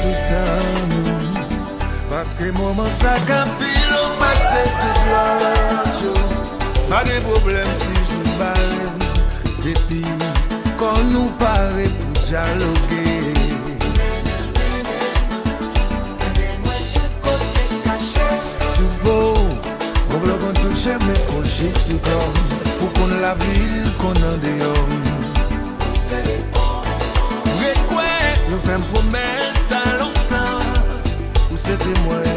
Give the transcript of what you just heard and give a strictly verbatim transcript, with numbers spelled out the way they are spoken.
Sou tan nou, paske moman sa ka pi long pase tout lòt yo. Pa gen pwoblèm si jou bare, depi kò nou pare pou dyaloge. Sou po, bon vle konn touche men kò jik sou kò m, ou konn lavil konn andeyò m. Rekwè, nou fè m pwomès sa lontan. Ou se temwen